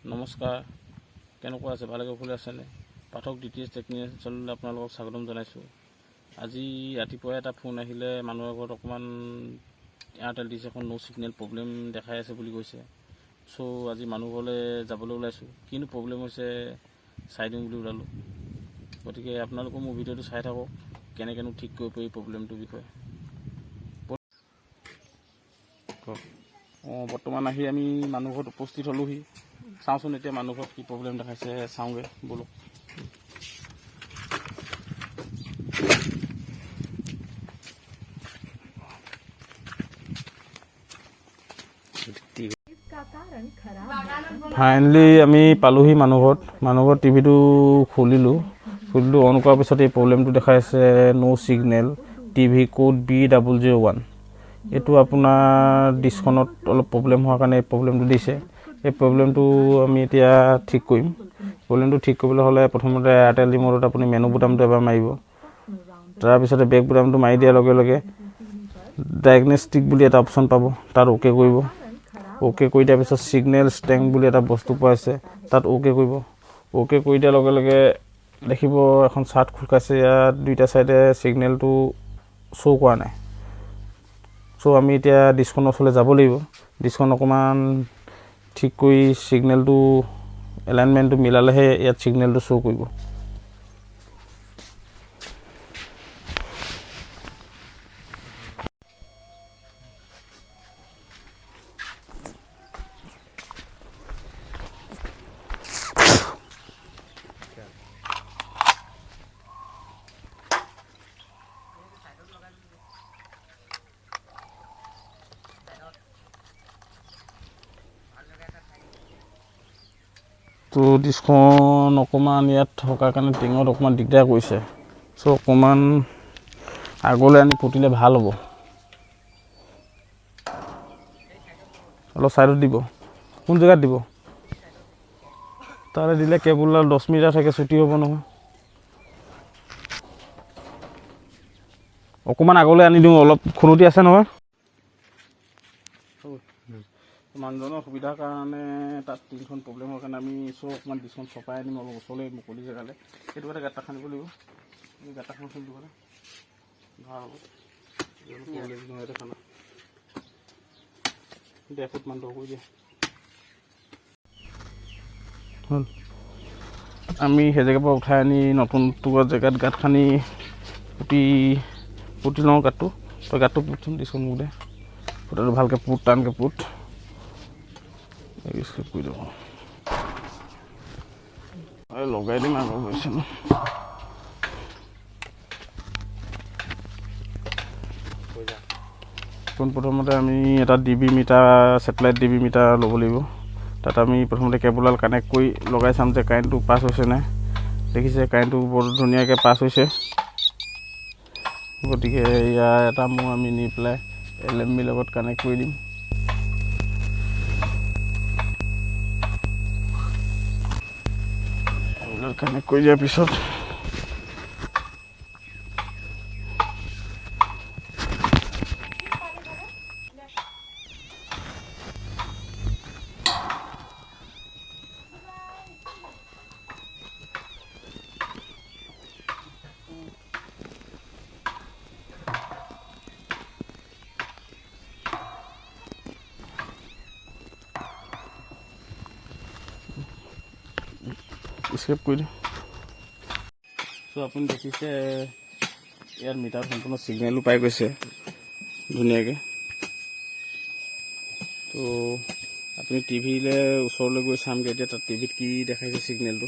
নমস্কাৰ, কেনেকুৱা আছে? ভালে কুশলে আছেনে? পাঠক ডিটিএইচ টেকনিচিয়ানলৈ আপোনালোকক স্বাগতম জনাইছোঁ। আজি ৰাতিপুৱাই এটা ফোন আহিলে, মানুহৰ ঘৰত অকণমান এয়াৰটেল ডিছ এখন ন' ছিগনেল প্ৰব্লেম দেখাই আছে বুলি কৈছে। চ' আজি মানুহ ঘৰলৈ যাবলৈ ওলাইছোঁ। কিনো প্ৰব্লেম হৈছে চাই দিওঁ বুলি ওলালোঁ। গতিকে আপোনালোকেও মোৰ ভিডিঅ'টো চাই থাকক, কেনেকৈনো ঠিক কৰিব পাৰি প্ৰব্লেমটোৰ বিষয়ে। অঁ, বৰ্তমান আহি আমি মানুহ ঘৰত উপস্থিত হ'লোহি। চাওঁচোন এতিয়া মানুহ ঘৰত কি প্ৰব্লেম দেখাইছে, চাওঁগৈ ব'লক। ফাইনেলি আমি পালোহি মানুহ ঘৰত। মানুহ ঘৰত টিভিটো খুলিলোঁ। খুলিলোঁ, অন কৰাৰ পিছত এই প্ৰব্লেমটো দেখাইছে, no signal, TV code B001। এইটো আপোনাৰ ডিছখনত অলপ প্ৰব্লেম হোৱাৰ কাৰণে এই প্ৰব্লেমটো দিছে। এই প্ৰব্লেমটো আমি এতিয়া ঠিক কৰিম। প্ৰব্লেমটো ঠিক কৰিবলৈ হ'লে প্ৰথমতে এয়াৰটেল ৰিম'টত আপুনি মেনু বুটামটো এবাৰ মাৰিব। তাৰপিছতে বেক বুটামটো মাৰি দিয়াৰ লগে লগে ডায়েগনষ্টিক বুলি এটা অপশ্যন পাব, তাত অ'কে কৰিব। অ'কে কৰি দিয়াৰ পিছত ছিগনেল ষ্ট্ৰেংথ বুলি এটা বস্তু পোৱা আছে, তাত অ'কে কৰিব। অ'কে কৰি দিয়াৰ লগে লগে দেখিব এখন চাৰ্ট খোল খাইছে। ইয়াত দুইটা ছাইডে ছিগনেলটো শ্ব' কৰা নাই। চ' আমি এতিয়া ডিছখনৰ ওচৰলৈ যাব লাগিব। ডিছখন অকণমান ঠিক কৰি ছিগনেলটো এলাইনমেণ্টটো মিলালেহে ইয়াত ছিগনেলটো শ্ব' কৰিব। তো ডিছখন অকণমান ইয়াত থকাৰ কাৰণে টিঙত অকণমান দিগদাৰ কৰিছে। চ' অকণমান আগলৈ আনি পুতিলে ভাল হ'ব। অলপ ছাইডত দিব। কোন জেগাত দিব? তাতে দিলে কেবুলডাল 10 মিটাৰ থাকে, ছুটি হ'ব নহয়। অকণমান আগলৈ আনি দিওঁ, অলপ খুনতি আছে নহয়। মানুহজনৰ সুবিধাৰ কাৰণে, তাত টিংখন প্ৰব্লেম হোৱাৰ কাৰণে আমি চব অকণমান ডিছখন চপাই আনিম অলপ ওচৰলৈ, মুকলি জেগালৈ। সেইটো কাৰণে গাঁত এটা খান্দিব লাগিব। এই গাঁত এটা খান্দি দিব ভাল হ'ব। প্ৰব্লেম নহয়। এটা খানা 1.5 ফুটমান দ কৰি দিয়া হ'ল। আমি সেই জেগাৰ পৰা উঠাই আনি নতুন টুকুৰা জেগাত গাঁত খান্দি পুতি পুতি লওঁ গাঁতটো। তই গাঁতটো পুতচোন, দিচোন মোক দে। ফুটাটো ভালকৈ পুত, টানকৈ পুত। স্কিপ কৰি দিব, এই লগাই দিম আকৌ হৈছে ন। পোনপ্ৰথমতে আমি এটা DB meter, satellite DB meter ল'ব লাগিব। তাত আমি প্ৰথমতে কেবুলডাল কানেক্ট কৰি লগাই চাম যে কাৰেণ্টটো পাছ হৈছে নাই। দেখিছে, কাৰেণ্টটো বৰ ধুনীয়াকৈ পাছ হৈছে। গতিকে ইয়াৰ এটা মোৰ আমি নি পেলাই এল এম বিৰ লগত কানেক্ট কৰি দিম। কানেক্ট কৰি দিয়াৰ পিছত স্কেপ কৰি দিম। চ' আপুনি দেখিছে, ইয়াত মিটাৰ সম্পূৰ্ণ ছিগনেলো পাই গৈছে ধুনীয়াকৈ। ত' আপুনি টিভিলৈ ওচৰলৈ গৈ চামগৈ এতিয়া, তাত টিভিত কি দেখাইছে ছিগনেলটো।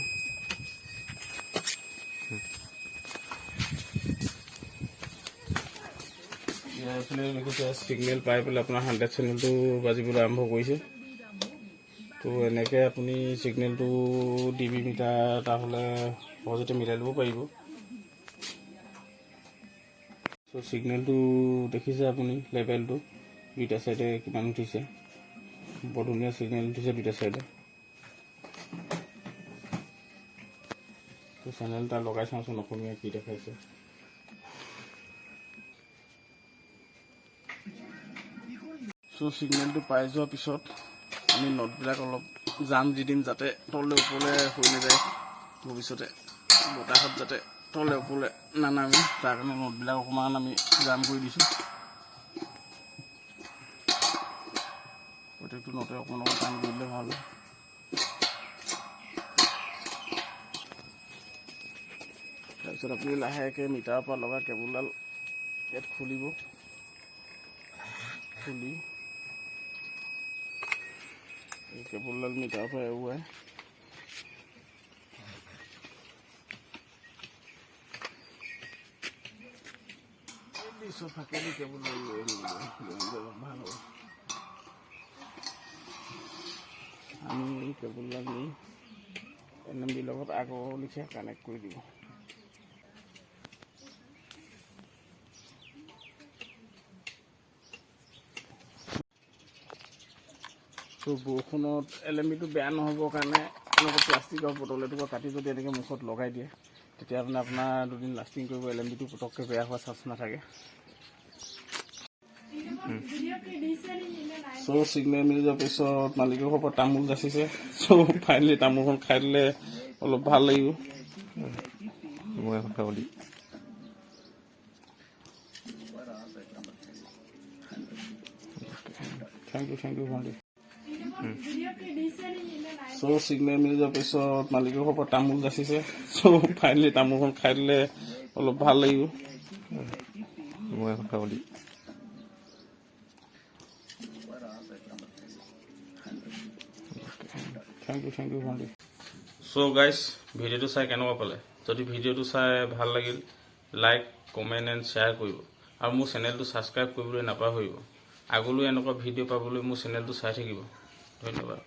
ইয়াৰ এইফালে দেখিছে, ছিগনেল পাই পেলাই আপোনাৰ 100 চেনেলটো বাজিবলৈ আৰম্ভ কৰিছে। তো এনেকৈ আপুনি ছিগনেলটো ডি বি মিটাৰ এটা হ'লে সহজতে মিলাই ল'ব পাৰিব। চ' ছিগনেলটো দেখিছে আপুনি, লেভেলটো দুইটা চাইডে কিমান উঠিছে। বৰ ধুনীয়া ছিগনেল উঠিছে দুইটা চাইডে। তো চেনেল এটা লগাই চাওঁচোন, অসমীয়া কি দেখাইছে। চ' ছিগনেলটো পাই যোৱাৰ পিছত আমি নটবিলাক অলপ জাম দি দিম, যাতে তললৈ ওপৰলৈ হৈ নাযায়। ভৱিষ্যতে বতাহত যাতে তলে ওপৰলৈ নানামে, তাৰ কাৰণে নটবিলাক অকণমান আমি জাম কৰি দিছোঁ। প্ৰত্যেকটো নটে অকণমান অকণমান টান কৰি দিলে ভাল হয়। তাৰপিছত আপুনি লাহেকৈ মিটাৰৰ পৰা লগা কেবুলডাল ইয়াত খুলিব। খুলি এই কেবুলডাল মিটাৰৰ পৰা এৰুৱাই পিছত ফাঁকেদি কেবুলডাল লৈ আনিব, লৈ আনিলে ভাল হ'ব। আমি এই কেবুলডাল নি এলএমবিৰ লগত আগৰ লিখীয়া কানেক্ট কৰি দিব। ত' বৰষুণত এলএমবিটো বেয়া নহ'বৰ কাৰণে এনেকুৱা প্লাষ্টিকৰ বটল এটুকুৰা কাটি যদি এনেকৈ মুখত লগাই দিয়ে, তেতিয়া মানে আপোনাৰ দুদিন লাষ্টিং কৰিব। এলএমবিটো পটককৈ বেয়া হোৱা চান্স নাথাকে। চ' চিগনেল মিলি যোৱাৰ পিছত মালিকৰ ঘৰৰ পৰা তামোল যাচিছে। চ' ফাইনেলি তামোলখন খাই দিলে অলপ ভাল লাগিব। মই এখন খাব দিম। Thank U, thank U ভণ্টি। চ' চিগনেল মিলি যোৱাৰ পিছত মালিকৰ ঘৰৰ পৰা তামোল যাচিছে। চ' ফাইনেলি তামোলখন খাই দিলে অলপ ভাল লাগিব। মই এখন খাব দিম। Thank U, thank U ভণ্টি। চ' গাইজ, ভিডিঅ'টো চাই কেনেকুৱা পালে? যদি ভিডিঅ'টো চাই ভাল লাগিল, লাইক, কমেণ্ট এণ্ড শ্বেয়াৰ কৰিব আৰু মোৰ চেনেলটো ছাবস্ক্ৰাইব কৰিবলৈ নাপাহৰিব। আগলৈ এনেকুৱা ভিডিঅ' পাবলৈ মোৰ চেনেলটো চাই থাকিব। ধন্যবাদ।